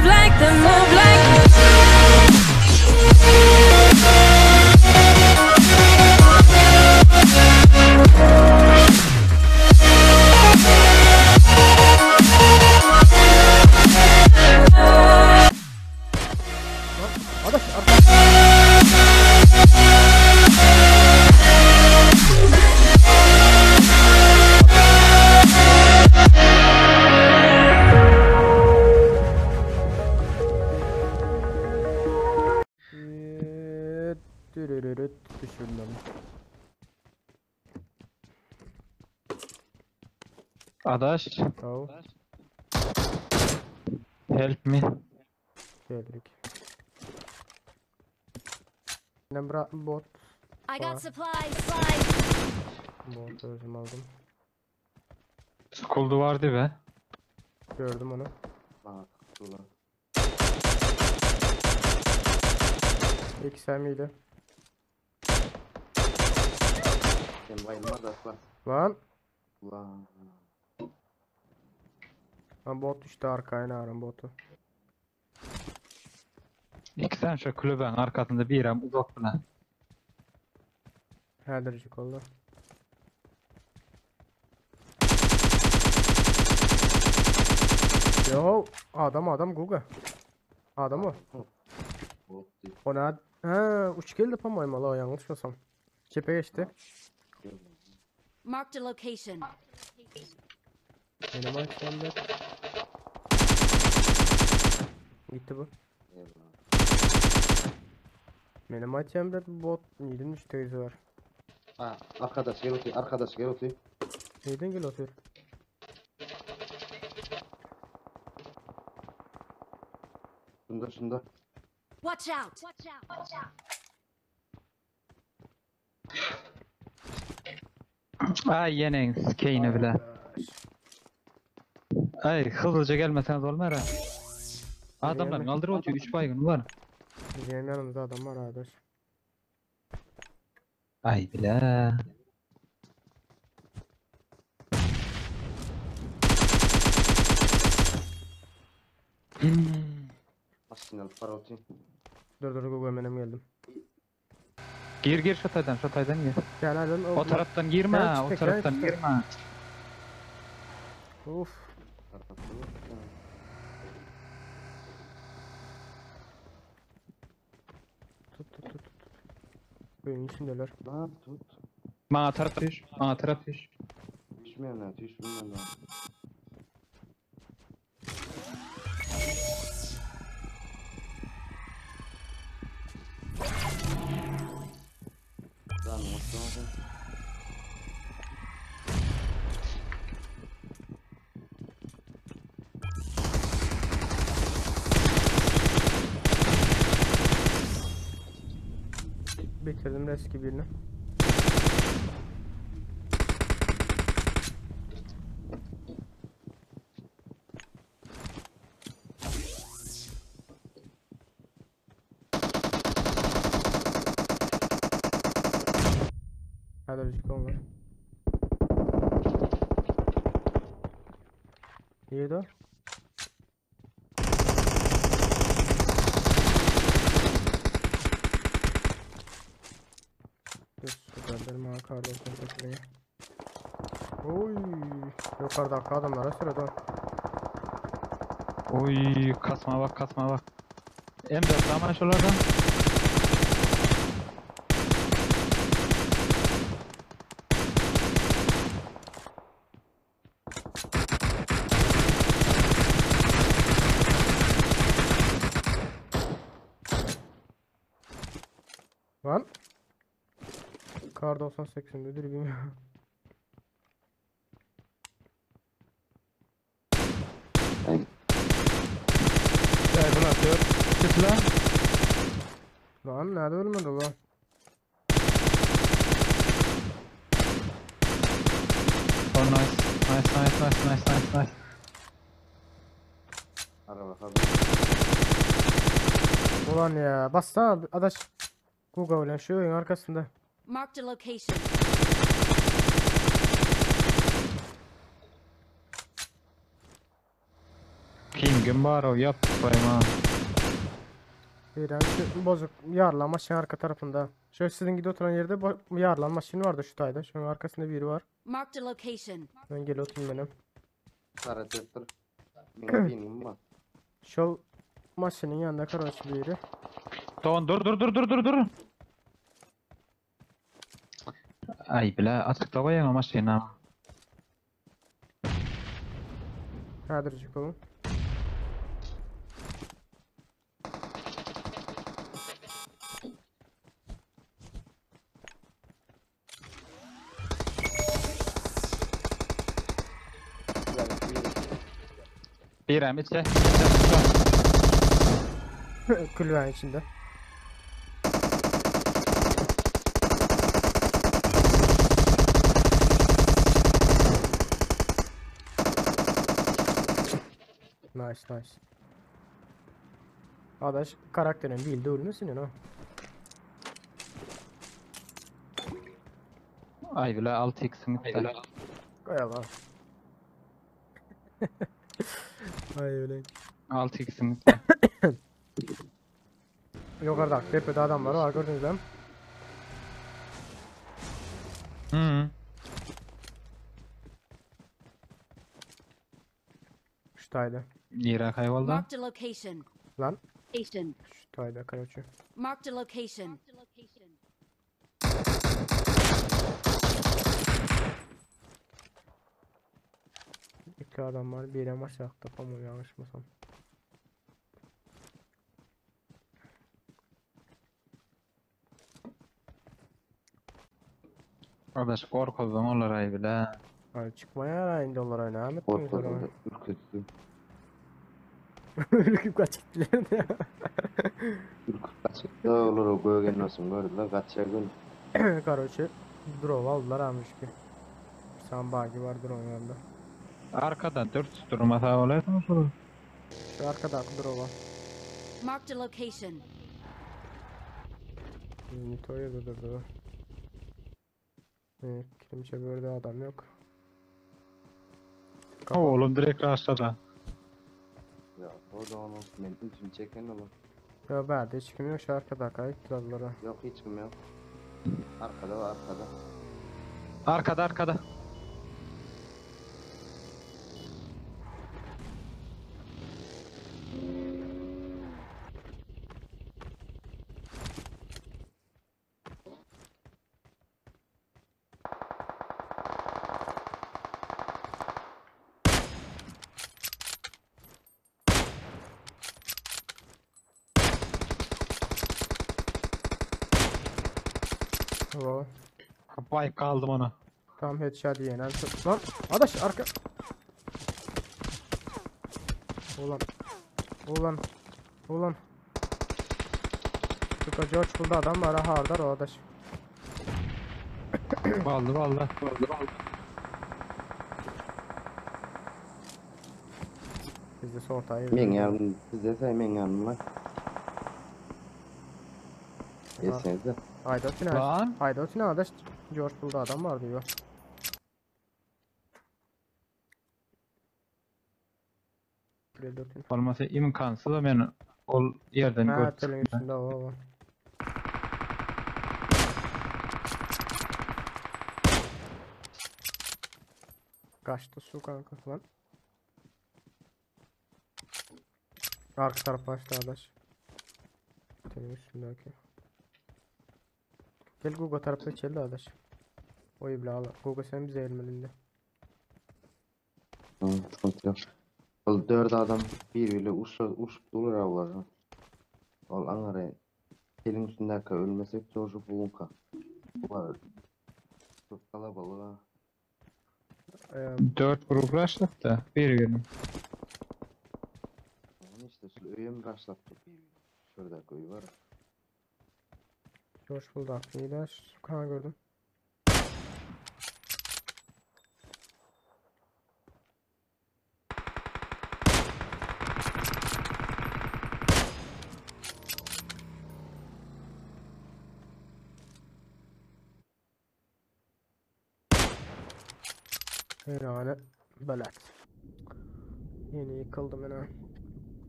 move like the move like. Adaş Düşürdüm. Adaş. Tamam. Help me. Geldik. Bra bot. I got supplies. Supplies. Bot özüm aldım. School duvardı be. Gördüm onu. Bak ulan. XM iyiydi. Sen bayılma da bak. Lan. Ulan. Lan bot düştü arkaya ne aram botu. İki tane şu kulübenin arkasında bir am uzak buna. Heldircik oldu. Yo adam adam Guga. Adam o. Bot değil. Ona ha uç geldi по-моему, la yanlışmasam. Çepe geçti. Marked a location. Benim açmam da. Gitti bu. Eyvallah. Benim açmam da bot neyden müşterisi var. Ha, arkadaş gel otur. Arkadaş gel otur. Neyden gel otur. Şunda şunda. Watch out. Watch out. Ay yenen sikeyini bile. Ay hızlıca gelmeseniz olmaz ha. Adamlar Gelme. kaldır oturuyor 3 baygın var. Bizim yanımızda adam var arkadaş. Ay bile. Hmm. Aslında para otur. Dur dur Guga benim geldim. Gir gir şu taydan şu taydan gir. Gel hadi. O taraftan girme Gel o çıktık, gel taraftan çıktık. girme. Uf. Tut tut tut tut. Köyün içindeler. Lan tut. Bana taraf düş. Bana taraf düş. Düşmeyen lan düşmeyen lan. Lan unuttum. Bitirdim eski birini. Hadi çıkalım var. İyi de. Dur süperdir bana kar 98'e. Oy, yukarıdaki adamlara sürede. Oy kasma bak kasma bak. Emre tamam şuralardan. Lan. Kar 98'in nedir bilmiyorum. Ay bunlar 4 çıktı lan. Lan nerede ölmedi lan? Oh nice. Nice nice nice nice nice nice. Araba kaldı. Ulan ya bassana adaş. Google ulan şu oyun arkasında. Marked a location. Kim? Tüfeňim bar o ýap goýma. Birem şu bozuk ýarylan maşyn arka tarapynda. Şu siziň gidip oturan ýerde ýarylan maşyn bardy şu taýda. Şonuň arkasynda biri bar. Marked a location. Men gelip oturayım menem. Kara tepdir. Meň piňim bar. Şol maşynyň ýanynda karoç biri. Don dur dur dur dur dur dur. Ay bile açykda goýaň maşyna. Häzirjik olun. Birem içe. Kulübenin içinde. Nice nice. Adaş karakterin bildi ölmesin ha. Ay bile 6x'im gitti. Koyalım. Ay öyle. 6x'im gitti. Yukarıda tepede adamlar var gördünüz mü? Hı. Şu tayda. Nira kayboldu. Marked a location. Lan Location. şu tayda karoçu. Marked a location. İki adam var. Biri aşağıda tamam yanlışmasam. Arkadaş korkuldum onlar ay bile. Ay çıkmaya herhalde dolar oyna Ahmet mi Korkmadım. Ürküttü. Ürküp kaç gittiler ya. Ürküp kaçtı. Olur o göğgen olsun gördüler. Kaçacak gün. Karoçi drone aldılar almış ki. Sambagi var drone yanında. Arkadan 4 durmasa olaydı mı olur? Şu arkada drone var. Marked a location. Nito'yu da durdu. Evet, kimse böyle adam yok. Oğlum direkt rastladı. Ya o da onun benim için çeken olur. Ya ben de hiç kim yok şu arkada kayıp durdular. Yok hiç kim yok. Arkada var arkada. Arkada arkada. Oo, Vay kaldım ona. Tam headshot yenen. Lan adaş arka. Ulan. Ulan. Ulan. Suka George buldu adam var ha hardar o adaş. Valdı valdı. Valdı valdı. Bizde son ortaya. Men yardım size say men yardım Yesenize. Hayda tünel. Lan. Hayda tünel adaş. George buldu adam var diyor. Buraya dört tünel. Olması imkansız da ben ol yerden Ha gördüm. telin üstünde o o. Kaçtı su kanka lan. Arka taraf başta adaş. Telin üstündeki. Gel Google tarafta içeri adaş. O ibla ala. Google sen bize elmelinde. Hı, sıkıntı yok. Ol dört adam birbiriyle uç uç durur avlar. Ol anare. Telin üstündeki ölmesek George bulunka. Var. Çok kalabalık ha. Ee, 4 grup rastladık da bir gün. Onu işte şu öyle rastlattı. Şurada koyu var. George buldu aklıyla. Kan gördüm. Herhalde belat. Yeni yıkıldım yine.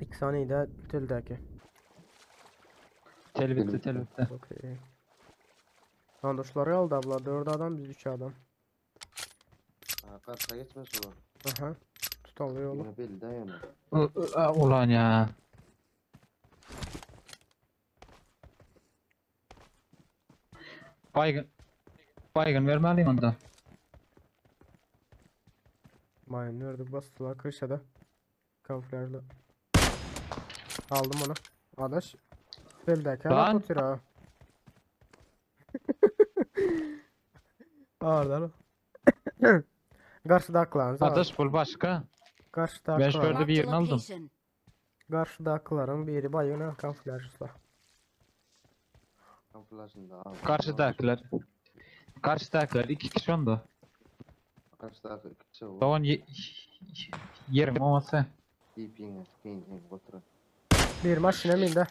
İki saniye de teldeki. Tel bitti tel bitti. Okey. Lan dostları aldı abla. 4 adam biz 3 adam. Ha, karşıya geçmez olar. Aha. Tutalım yolu. Yine belli de yani. Ulan ya. Baygın. Baygın vermeliyim onda. Mayın nerede bastılar kırşada. Kamuflajlı. Aldım onu. Adaş. Teldeki Lan. adam otur ha. Ağırdan. Karşıdakıların zaten. Adaş bul başka. Ben Karşıdakıların. şöyle Marked bir a yerini aldım. location. Karşıdakıların biri bayına kamuflajlı. Kamuflajında al. Karşıdakiler. Karşıdakiler iki kişi onda. Karşıdaki iki kişi o. Doğan ye yerim olmasa. DP'ne, Kane, oturan. Bir maşine minde.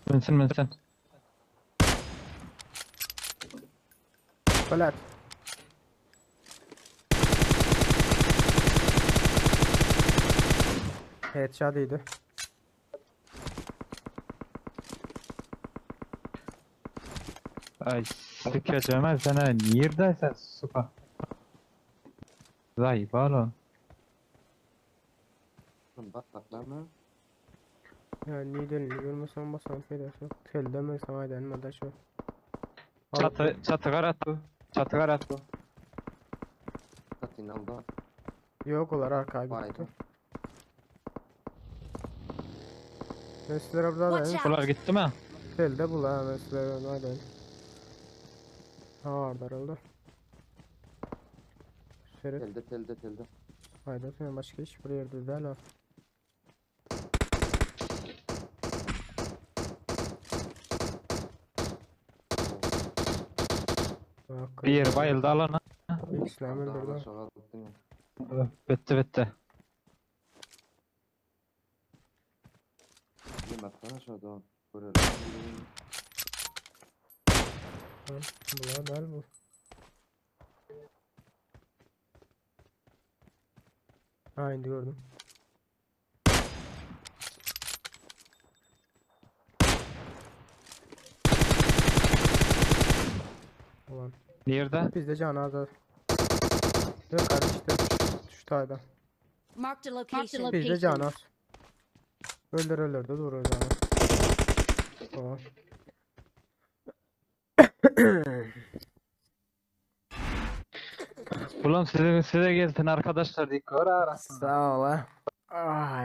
Minsin minsin. Polat. Headshot idi. Ay sikeceğim ha sen ha. Nerede sen suka. Zay balon. Lan batlaklar mı? Yani niye delini görmesen basan faydası yok. Tel demesen aydan adaş yok. Çatı, çatı karat bu. Çatı karat bu. Satın aldı. Yok onlar arkaya gitti. Baygın. Mesler abla Watch da out. Bunlar gitti mi? Telde bul ha mesler aydan. Ha darıldı. Şerif Telde telde telde. hayda sen başka hiçbir yerde değil ha. Bak, Bir yer bayıldı alana. İkisini öldürdü. Aşağı attın ya. Bitti bitti. Yemek lan aşağıda. Görelim. Bunlar değil bu. Ha indi gördüm. Ulan Nerede? bizde can az az. Yok kardeş işte şu tayda. Marked a location. Bizde can az. Öldür öldür de durur can az. Tamam. Ulan size, size gelsin arkadaşlar dik ara ara. Sağ ol ha. Ay.